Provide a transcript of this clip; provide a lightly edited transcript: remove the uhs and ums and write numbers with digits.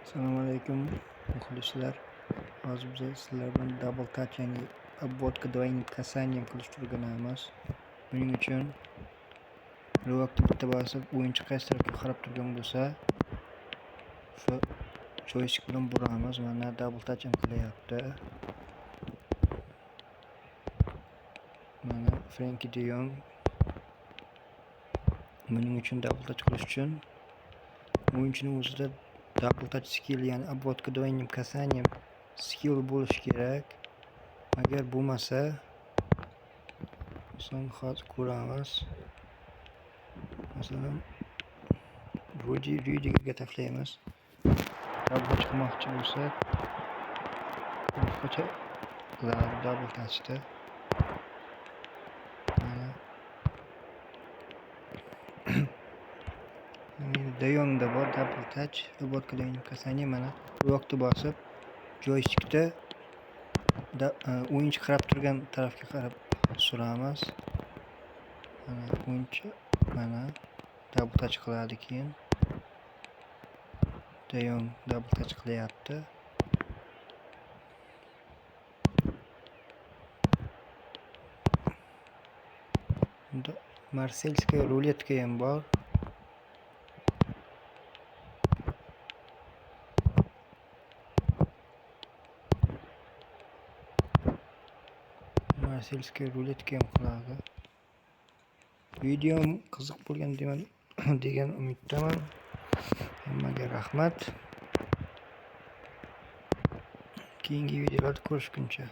Assalomu alaykum, muxlislar. Hozir biz sizlar bilan double touch, ya'ni обводка двойным касанием qilishni o'rganamiz. Buning uchun rывокni bitta bosib, o'yinchi qaysi tarafga qarab turgan bo'lsa, shu joystick bilan buramiz. Mana double touch ham qilyapti. Mana Frenkie de Jong. Buning uchun double touch qilish uchun o'yinchining o'zida double touch skill, ya'ni обводка двойным касанием skill bo'lishi kerak. Agar bo'lmasa, so'ng hozir ko'ramiz. Masalan, Rudigerga tashlaymiz. Double touch qilmoqchi bo'lsak, boshqacha qiladi double touchda. Mana De Jongda bor double touch, обводка двойным касанием. Mana rывокni bosib, joystickda o'yinchi qarab turgan tarafga qarab suramiz. Mana o'yinchi mana double touch qiladi keyin. De Jong double touch qilyapti. Unda Марсельская ruletka ham bor. Марсельская ruletka ham qiladi. Videom qiziq bo'lgan degan umiddaman. Hammaga rahmat. Keyingi videolarda ko'rishguncha.